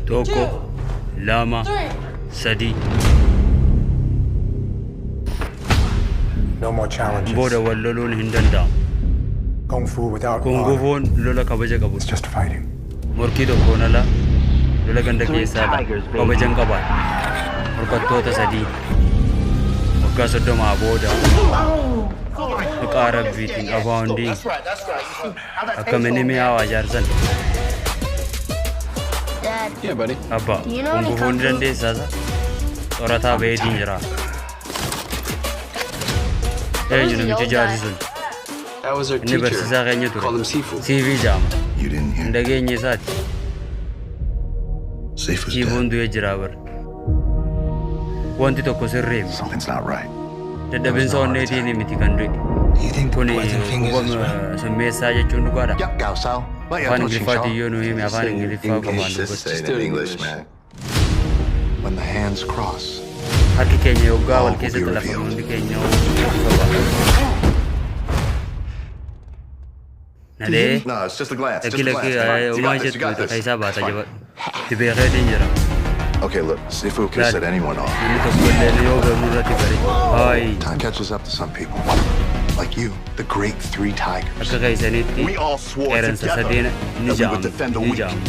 Tokko, lama, 3. sadi. No more challenges. Booda wal loluun hin danda'amu. Kung Fu without honor Kungufuun lola kabaja is qabudha. just fighting. Morkii tokkoon ala lola ganda keessaa kabajan qabaata. Morkattoota sadii. Waggaa 30 booda maqaa rabbiitiin abaa hundi akka inni mi'aawaa jaarsan. Dad, Yeah, buddy. Abbaa, Do you know any kungufuu ni kung fu? dandeessaasa? Qorataa baheetiin jira. Eenyu namichi jaarsi sun? That was our Inni teacher. barsiisaa keenya ture. Called him Sifu. CV jaama. You didn't Hin hear? dhageenye isaati. Sifu's Siifuun dead. du'ee jira bara. Wanti tokko sirrii miti. Something's not right. Dadhabinsa onneetiin miti kan du'e. Do you think the Kuni poison fingers is dhukkuba real? summeessaa jechuun dhugaadha. Yep, Gao Sao. Afaan Ingiliffaatiin yoo nu hime afaan Ingiliffaa qofaan Just dubbatu. say it do in it in English, English. man. When the hands cross, Harki keenya yoggaa wal All will be keessatti lafa revealed. hundi keenya soba. Nadee No, it's just a glance. Just lakki a lakki glance. Come on. You uumaa got this. You jettu got this. takka isaa baata It's fine. jabadhu. Itti beekeetiin jira. Okay, look. Sifu could have set anyone off. Namni tokko illee yoo beeknu irratti bare. Haayi Time catches up to some people. Like you, the great three tigers. akka keessanitti We all swore qeeransa together sadeen ni that we would ja'amu defend the ni weak. ja'amu.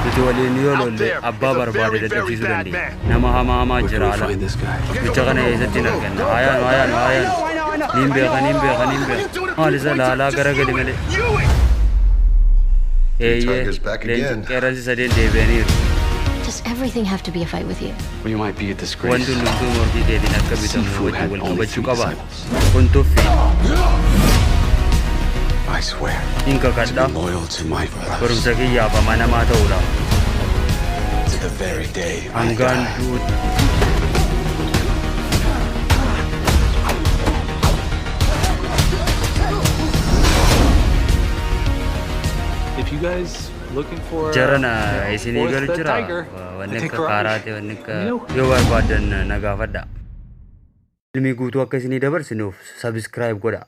Nuti waliin yoo Out lolle there abbaa is a barbaade very, very dadhabsiisuu bad dandeenya. man. Nama hamaa hamaa Where can jira we ala. find this guy? Micha kana eessatti hin arganna? Hayaanu hayaanu hayaanu. Niin beeka niin beeka niin beeka. Maal isa laalaa gara gadi malee. Eeyyee Tigers back leenci again. qeeransi sadeen deebi'aniiru. Does everything have to be a fight with you? We might be a disgrace. Wanti hundumtuu morkii keetiin akka bitamu Sifu wajjin had wal only qabachuu three qaba. disciples. Kun tuffii I swear. hin To kakadha. be loyal to my brothers Barumsa kiyyaaf amanamaa ta'uudha. to the very day I Hangaan die. du'utti. If you guys looking for Jarana isinii fourth galu the jira. tiger, Wanni take akka karate. kaaraate wanni akka No. yoo barbaaddan na gaafadha. Ilmi guutuu akka isinii dabarsinuuf subscribe godha.